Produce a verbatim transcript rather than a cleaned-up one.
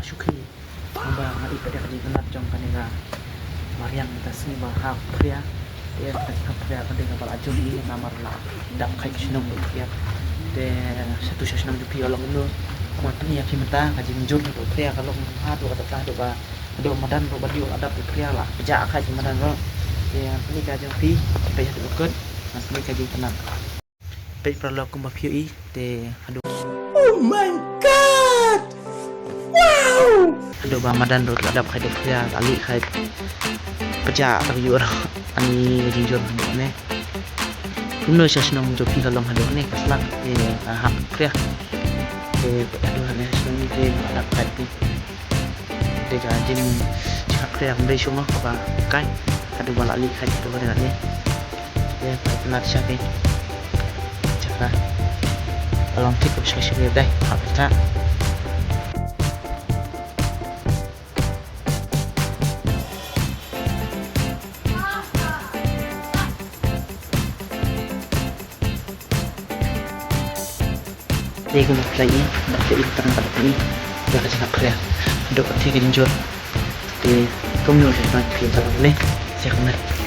Shuki. Ba nga ïohi pat ïa ka jingïatynnad jong kane ka mariang mynta sngi ba hap phria. Te ka hap phria ka dei kaba la jur ïa namar la dap khaid shnong ruh phria. Te shatu sha shnong jong phi ka long kumno? Kumba pyni ïa phi mynta ka jingjur haduh phria ka long haduh ka dap haduh ba haduh madan ruh ba dei la dap phria la pjah khaid madan ruh. Te pyni ka jong phi ka ïa haduh kut. Pyni ka jingïatynnad. Peit paralok kumba phi ïohi te haduh. Oh my God! Wow! Haduh ba madan ruh la dap khaid phria la lih khaid. Pjah la ïoh ruh. Ani ka jingjur haduh ne. Kumno sha shnong jong phi ka long haduh ne ka slang te ka hap phria. Te haduh ne shnong te la dap khaid te. Te ka jing jingkhap phria kam dei shong noh kaba kai. Haduh ba la lih khaid haduh ne. Te ka ïatynnad sha te. Chakra. Ka long thik kumba shu shu dei. Hap ta. Te kumba phi la ïohi, ba phi la ïohi tang ba phi la ïohi. Ïa ka jingkhap phria. Haduh katta ka jingjur. Te kumno te ba phi la ïohi ne. Ïa kumne.